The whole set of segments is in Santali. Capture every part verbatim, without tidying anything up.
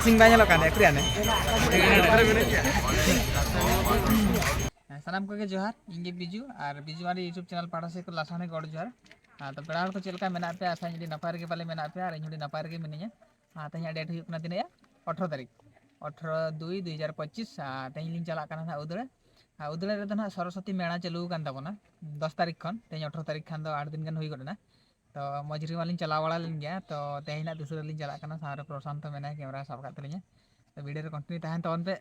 ᱥᱤᱝ ᱵᱟᱭ ᱧᱮᱞᱚᱜ ᱠᱟᱱ ᱛᱟᱭᱟ, ᱩᱠᱩᱨ ᱭᱟ ᱱᱮ? ᱦᱮᱸ, ᱥᱟᱱᱟᱢ ᱠᱚᱜᱮ ᱡᱚᱦᱟᱨ, ᱤᱧ ᱜᱮ ᱵᱤᱡᱩ, ᱟᱨ ᱵᱤᱡᱩ ᱢᱟᱨᱰᱤ YouTube channel ᱯᱟᱦᱴᱟ ᱥᱮᱫ ᱠᱷᱚᱱ ᱞᱟᱥᱟᱲᱦᱮᱫ ᱜᱚᱰ ᱡᱚᱦᱟᱨ᱾ ᱟᱨ ᱛᱚ ᱯᱮᱲᱟ ᱦᱚᱲ ᱠᱚ ᱪᱮᱫ ᱞᱮᱠᱟ ᱢᱮᱱᱟᱜ ᱯᱮᱭᱟ? ᱟᱥᱟᱧ ᱟᱹᱰᱤ ᱱᱟᱯᱟᱭ ᱨᱮᱜᱮ ᱯᱟᱞᱮ ᱢᱮᱱᱟᱜ ᱯᱮᱭᱟ, ᱟᱨ ᱤᱧ ᱦᱚᱸ ᱟᱹᱰᱤ ᱱᱟᱯᱟᱭ ᱨᱮᱜᱮ ᱢᱤᱱᱟᱹᱧᱟ᱾ ᱟᱨ ᱛᱮᱦᱮᱧᱟᱜ date ᱦᱩᱭᱩᱜ ᱠᱟᱱᱟ ᱛᱤᱱᱟᱹᱜ ᱭᱟ? ᱟᱴᱷᱨᱚ ᱛᱟᱹᱨᱤᱠᱷ, ᱟᱴᱷᱨᱚ ᱫᱩᱭ ᱫᱩ ᱦᱟᱡᱟᱨ ᱯᱚᱸᱪᱤᱥ᱾ ᱟᱨ ᱛᱮᱦᱮᱧ ᱞᱤᱧ ᱪᱟᱞᱟᱜ ᱠᱟᱱᱟ ᱱᱟᱦᱟᱜ ᱩᱫᱽᱲᱟᱹ᱾ ᱟᱨ ᱩᱫᱽᱲᱟᱹ ᱨᱮᱫᱚ ᱱᱟᱦᱟᱜ ᱥᱚᱨᱚᱥᱚᱛᱤ ᱢᱮᱞᱟ ᱪᱟᱹᱞᱩ ᱟᱠᱟᱱ ᱛᱟᱵᱚᱱᱟ ᱫᱚᱥ ᱛᱟᱹᱨᱤᱠᱷ ᱠᱷᱚᱱ᱾ ᱛᱮᱦᱮᱧ ᱟᱴᱷᱨᱚ ᱛᱟᱹᱨᱤᱠᱷ ᱠᱷᱟᱱ ᱫᱚ ᱟᱴ ᱫᱤᱱ ᱜᱟᱱ ᱦᱩᱭ ᱜᱚᱫ ᱮᱱᱟ᱾ ᱛᱚ ᱢᱚᱡᱽ ᱨᱮᱢᱟ ᱞᱤᱧ ᱪᱟᱞᱟᱣ ᱵᱟᱲᱟ ᱞᱮᱱ ᱜᱮᱭᱟ᱾ ᱛᱚ ᱛᱮᱦᱮᱧ ᱱᱟᱜ ᱫᱤᱥᱟᱹ ᱨᱮᱞᱤᱧ ᱪᱟᱞᱟᱜ ᱠᱟᱱᱟ, ᱥᱟᱶᱨᱮ ᱯᱨᱚᱥᱟᱱᱛᱚ ᱢᱮᱱᱟᱭᱟ, camera ᱥᱟᱵ ᱠᱟᱜ ᱛᱟᱹᱞᱤᱧᱟ᱾ ᱛᱚ video ᱨᱮ continue ᱛᱟᱦᱮᱱ ᱛᱟᱵᱚᱱ ᱯᱮ᱾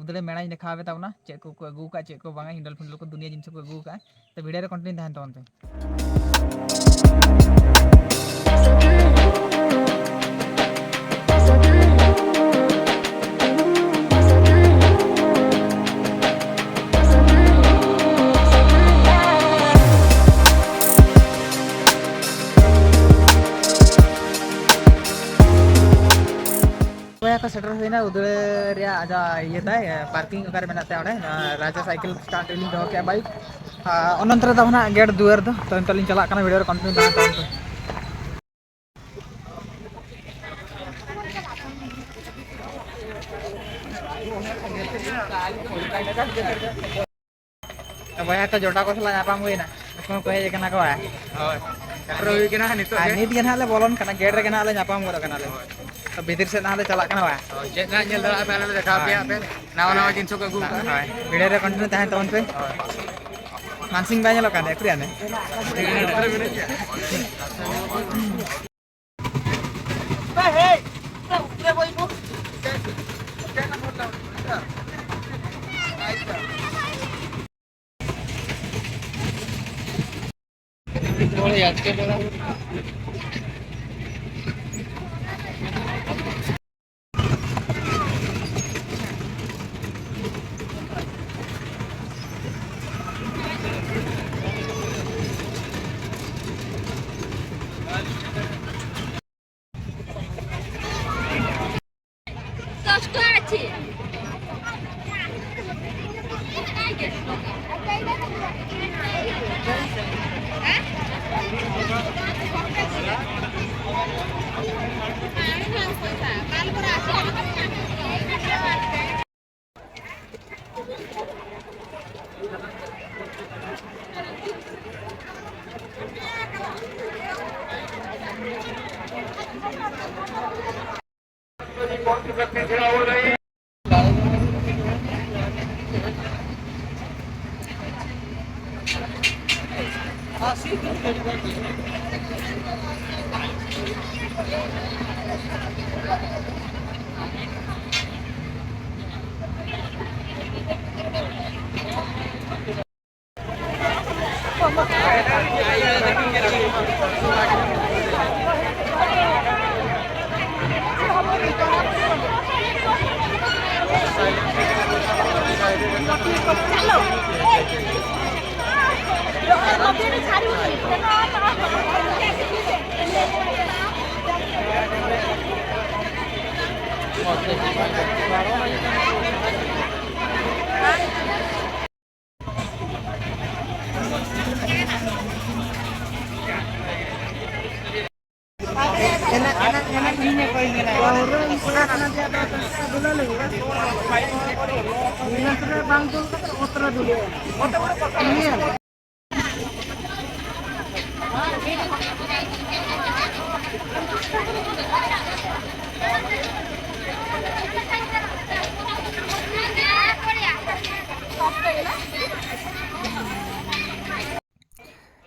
ᱩᱫᱽᱲᱟᱹ ᱢᱮᱲᱟᱧ ᱫᱮᱠᱷᱟᱣ ᱟᱯᱮ ᱛᱟᱵᱚᱱᱟ, ᱪᱮᱫ ᱠᱚ ᱠᱚ ᱟᱹᱜᱩ ᱟᱠᱟᱫ, ᱪᱮᱫ ᱠᱚ ᱵᱟᱝᱟ, ᱦᱤᱱᱰᱚᱞ ᱯᱷᱤᱱᱰᱚᱞ ᱠᱚ ᱫᱩᱱᱤᱭᱟᱹ ᱡᱤᱱᱤᱥ ᱠᱚ ᱟᱹᱜᱩ ᱟᱠᱟᱫ᱾ ᱛᱚ video ᱨᱮ continue ᱛᱟᱦᱮᱱ ᱛᱟᱵᱚᱱ ᱯᱮ᱾ ᱵᱚᱭᱦᱟ ᱠᱚ ᱥᱮᱴᱮᱨ ᱦᱩᱭᱱᱟ ᱩᱫᱽᱲᱟᱹ ᱨᱮᱭᱟᱜ ᱟᱡᱟᱜ ᱤᱭᱟᱹ ᱛᱟᱭ, parking ᱚᱠᱟᱨᱮ ᱢᱮᱱᱟᱜ ᱛᱟᱭᱟ ᱚᱸᱰᱮ᱾ ᱱᱚᱣᱟ ᱨᱟᱡᱟ cycle stand ᱨᱮᱞᱤᱧ ᱫᱚᱦᱚ ᱠᱮᱜᱼᱟ bike᱾ ᱟᱨ ᱚᱱᱚᱱᱛᱚ ᱨᱮ ᱫᱚ ᱱᱟᱦᱟᱜ gate ᱫᱩᱣᱟᱹᱨ ᱫᱚ᱾ ᱛᱚ ᱱᱤᱛᱚᱜ ᱞᱤᱧ ᱪᱟᱞᱟᱜ ᱠᱟᱱᱟ, video ᱨᱮ continue ᱛᱟᱦᱮᱱ ᱛᱟᱵᱚᱱ ᱯᱮ᱾ ᱵᱚᱭᱦᱟ ᱠᱚ ᱡᱚᱴᱟ ᱠᱚ ᱥᱟᱞᱟᱜ ᱧᱟᱯᱟᱢ ᱦᱩᱭᱱᱟ, ᱩᱱᱠᱩ ᱦᱚᱸᱠᱚ ᱦᱮᱡ ᱟᱠᱟᱱᱟ ᱠᱚ᱾ ᱦᱳᱭ, ᱥᱮᱴᱮᱨ ᱦᱩᱭ ᱠᱟᱱᱟ ᱱᱤᱛᱚᱜ ᱟᱨ ᱜᱮ᱾ ᱱᱤᱛ ᱜᱮ ᱱᱟᱦᱟᱜ ᱞᱮ ᱵᱚᱞᱚᱱ ᱠᱟᱱᱟ, gate ᱨᱮᱜᱮ ᱱᱟᱦᱟᱜ ᱞᱮ ᱧᱟᱯᱟᱢ ᱜᱚᱫ ᱠᱟᱱᱟ ᱞᱮ᱾ ᱦᱳᱭ᱾ ᱛᱚ ᱵᱷᱤᱛᱤᱨ ᱥᱮᱫ ᱱᱟᱦᱟᱜ ᱞᱮ ᱪᱟᱞᱟᱜ ᱠᱟᱱᱟ ᱵᱟᱝ? ᱦᱳᱭ, ᱪᱮᱫ ᱱᱟᱦᱟᱜ ᱧᱮᱞ ᱫᱟᱲᱮᱭᱟᱜᱼᱟ ᱯᱮ, ᱟᱞᱮ ᱞᱮ ᱫᱮᱠᱷᱟᱣ ᱟᱯᱮᱭᱟ ᱟᱯᱮ ᱱᱟᱣᱟ ᱱᱟᱣᱟ ᱡᱤᱱᱤᱥ ᱠᱚ ᱟᱹᱜᱩ ᱠᱟᱜᱼᱟ᱾ ᱦᱳᱭ, video ᱨᱮ continue ᱛᱟᱦᱮᱱ ᱛᱟᱵᱚᱱ ᱯᱮ᱾ ᱦᱳᱭ᱾ ᱢᱟᱱᱥᱤᱝ ᱵᱟᱭ ᱧᱮᱞᱚᱜ ᱠᱟᱱ ᱛᱟᱭᱟ, ᱩᱠᱩᱨ ᱭᱟ ᱱᱮ? দশ টাকা আছে।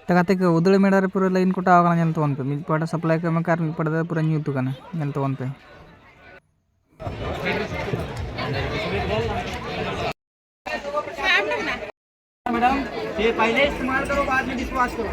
ᱛᱚ ᱜᱟᱛᱮ ᱠᱚ, ᱩᱫᱽᱲᱟᱹ ᱢᱮᱲᱟ ᱨᱮ ᱯᱩᱨᱟᱹ ᱞᱟᱭᱤᱱ ᱠᱚᱴᱟᱣ ᱟᱠᱟᱱᱟ, ᱧᱮᱞ ᱛᱟᱵᱚᱱ ᱯᱮ᱾ ᱢᱤᱫ ᱯᱟᱦᱴᱟ ᱥᱟᱯᱞᱟᱭ ᱠᱚ ᱮᱢ ᱟᱠᱟᱫ ᱟᱨ ᱢᱤᱫ ᱯᱟᱦᱴᱟ ᱫᱚ ᱯᱩᱨᱟᱹ ᱧᱩᱛ ᱟᱠᱟᱱᱟ, ᱧᱮᱞ ᱛᱟᱵᱚᱱ ᱯᱮ᱾ मैडम, ये पहले इस्तेमाल करो, बाद में डिशवॉश करो।